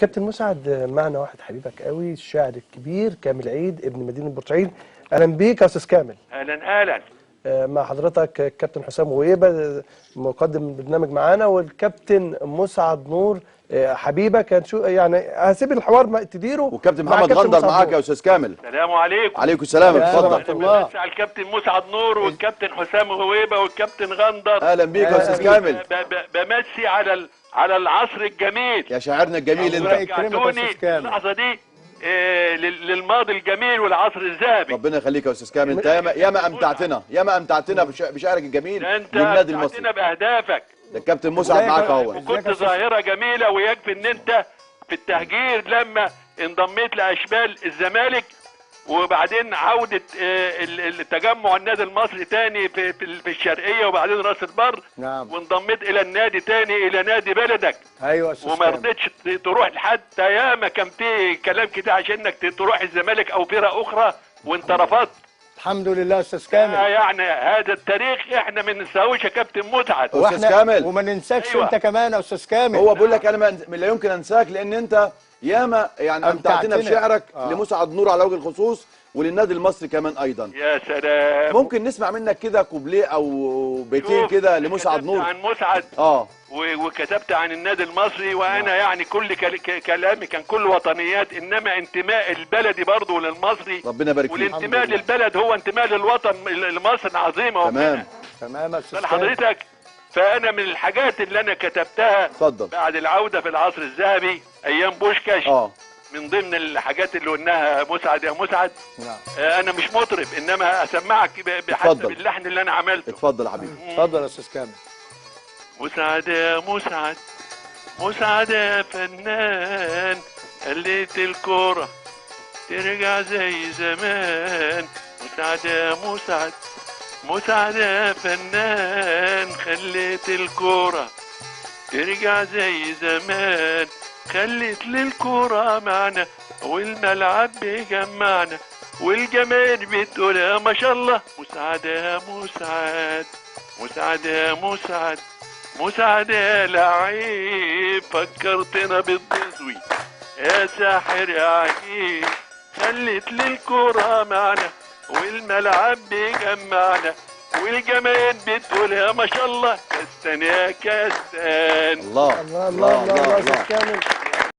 كابتن مسعد، معنا واحد حبيبك قوي، الشاعر الكبير كامل عيد ابن مدينة بورسعيد. اهلا بيك يا استاذ كامل. اهلا اهلا. مع حضرتك كابتن حسام غويبه مقدم البرنامج معانا، والكابتن مسعد نور حبيبك. هنشوف يعني هسيب الحوار ما تديره، والكابتن محمد غندر معاك يا استاذ كامل. السلام عليكم. عليكم السلام، اتفضل. الله على الكابتن مسعد نور والكابتن حسام غويبه والكابتن غندر. اهلا بيك يا استاذ كامل. بمسي على العصر الجميل يا شاعرنا الجميل. انت رجعتوني اللحظة دي للماضي الجميل والعصر الذهبي. ربنا يخليك يا استاذ كامل، انت ياما امتعتنا، ياما امتعتنا بشعرك الجميل للنادي المصري. انت امتعتنا باهدافك. ده الكابتن مسعد معاك اهو. وكنت ظاهره جميلة، ويكفي ان انت في التهجير لما انضميت لاشبال الزمالك، وبعدين عوده التجمع النادي المصري تاني في الشرقية، وبعدين راس البر. نعم. وانضميت الى النادي تاني، الى نادي بلدك. ايوه. وما رضيتش تروح لحد، ياما كان في كلام كده عشان انك تروح الزمالك او فرقه اخرى، وانت رفضت. الحمد لله استاذ كامل. يعني هذا التاريخ احنا ما ننساهوش يا كابتن مسعد. استاذ كامل وما ننساكش. أيوة. انت كمان يا استاذ كامل. هو بيقول لك انا لا يمكن انساك، لان انت ياما يعني امتعتنا بشعرك لمسعد نور على وجه الخصوص، وللنادي المصري كمان ايضا. يا سلام. ممكن نسمع منك كده كوبليه او بيتين كده لمسعد نور؟ عن مسعد وكتبت عن النادي المصري، وانا يعني كل كلامي كان كله وطنيات، انما انتماء البلدي برضه للمصري. ربنا يبارك فيك. والانتماء للبلد هو انتماء للوطن، لمصر العظيمة. تمام تمام يا استاذ حضرتك. فانا من الحاجات اللي انا كتبتها اتفضل. بعد العودة في العصر الذهبي ايام بوشكاش، من ضمن الحاجات اللي قلناها مسعد يا مسعد. نعم. انا مش مطرب، انما اسمعك بحسب اللحن اللي انا عملته. اتفضل يا حبيبي. اتفضل يا استاذ كامل. مسعد يا مسعد، مسعد يا فنان، خليت الكورة ترجع زي زمان. مسعد يا مسعد، مسعد يا فنان، خليت الكورة ترجع زي زمان، خليت للكورة معنا، والملعب بيجمعنا، والجماهير بتقول يا ما شاء الله. مسعد يا مسعد، مسعد يا مسعد، مسعد يا لعيب، فكرتنا بالضزوي يا ساحر يا عجيب، خليت للكورة معنا، والملعب بيجمعنا، والجماهير بتقول يا ما شاء الله. كاستن يا كاستن. الله الله الله الله، الله, الله, الله.